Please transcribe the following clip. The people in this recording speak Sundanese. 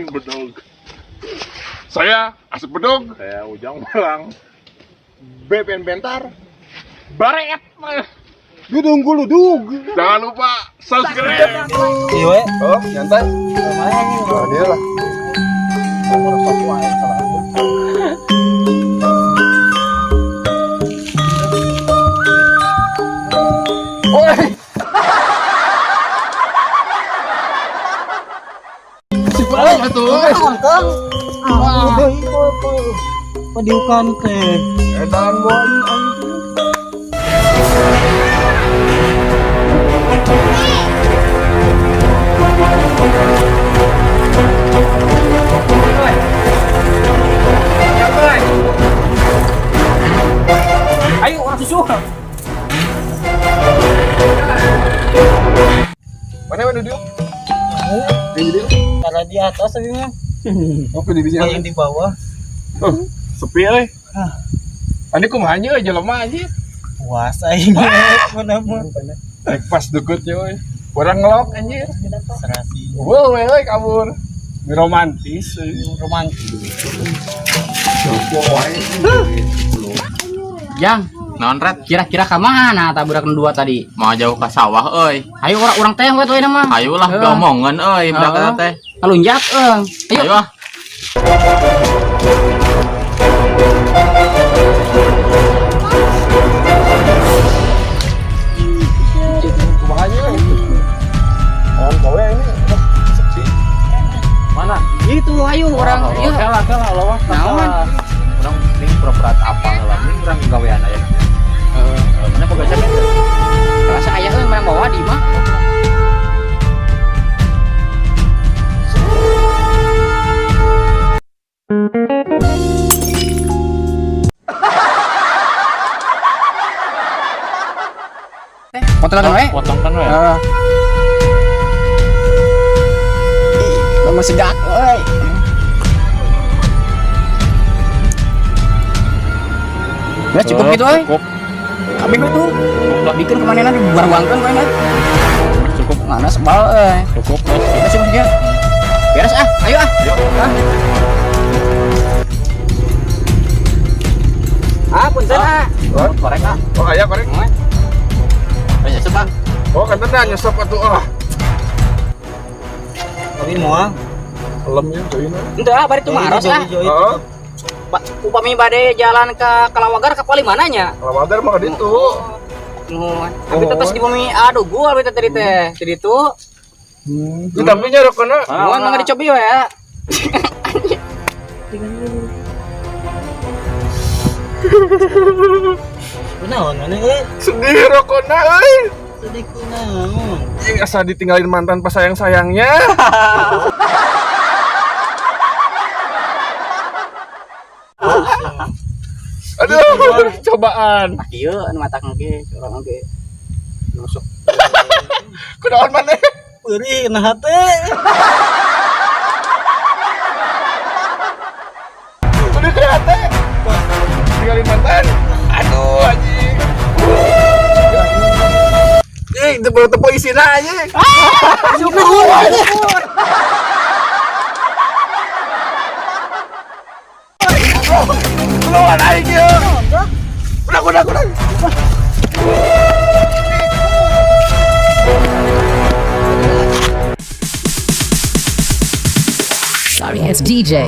Bedog. Saya Asep Bedog. Saya Ujang Malang. BPN Bentar. Baret. Dudung guludug. Jangan lupa subscribe. Iya we. Oh, nyantai. Oh, dia lah. Oi. Si balik atuh. Kang. Ah, deui padiukan teh. Edan boy. Ayo orang susu. Mana mana duduk? Ini dia. Cara di atas tapi mah. Oke di sini. Yang di bawah. Oh, sepi euy. Ini kumaha nya euy jelema anjir. Puas aing mana mah. Rek pas deket ya euy. Urang ngelok anjir. Serasi. Wow, euy kabur. Ini romantis euy. Romantis. Jang, Naon rat? kira-kira ka mana tabrakan dua tadi? Mau jauh ke sawah euy. Ayo orang-orang teh we tuh mah. Ayolah Heeh. domongan euy budak Heeh. eta teh. Ngalunjak euy. Ayo. Ayo ah. Kumaha nya? Orang gawe ini. Sepi. Mana? Itu ayo orang ieu. Kalah kalah lawan. Naon? Urang ning pura-pura apa lah ning urang gawean aya. Heeh. Mana boga jaket teh? Rasa aya euy mana bawa di mah. Potong we. Potongkan we. Heeh. Lama segak euy. Ya cukup gitu euy. Cukup. Kabeh we tuh. Bikin kemana nanti buang-buangkeun we Cukup. Mana sebal euy. Cukup. Kita cukup sekian. Beres ah, ayo ah. Yuk. Ah. Ah, punten ah. Oh, Korek ah. oh aya korek. Ayo nyesep ah. Oh, kan teh nyesep atuh ah. Tapi moal. Helmnya join. Henteu ah, bari tumaros ah. Oh, Upami bade jalan ke Kalawagar ke paling mananya? kalau wajar mah ditu. Nuhun. Abi teh tos di bumi aduh gua abi teh tadi teh. Tadi itu Itu tapi nya rokona. nuhun mangga dicobi we ya. Kunaon mana euy? Sedih rokona euy. Sedih kunaon. Ih, asa ditinggalin mantan pas sayang-sayangnya. Aduh, cobaan. Tah kieu anu matak oge, urang oge. Nusuk. Kunaon maneh? Peurih na hate. Udah ke hati. Tinggalin mantan. Aduh, anjing. Ih, tepuk-tepuk isina aja. Keluar aing ieu. Udah, udah, udah. Sorry, it's DJ.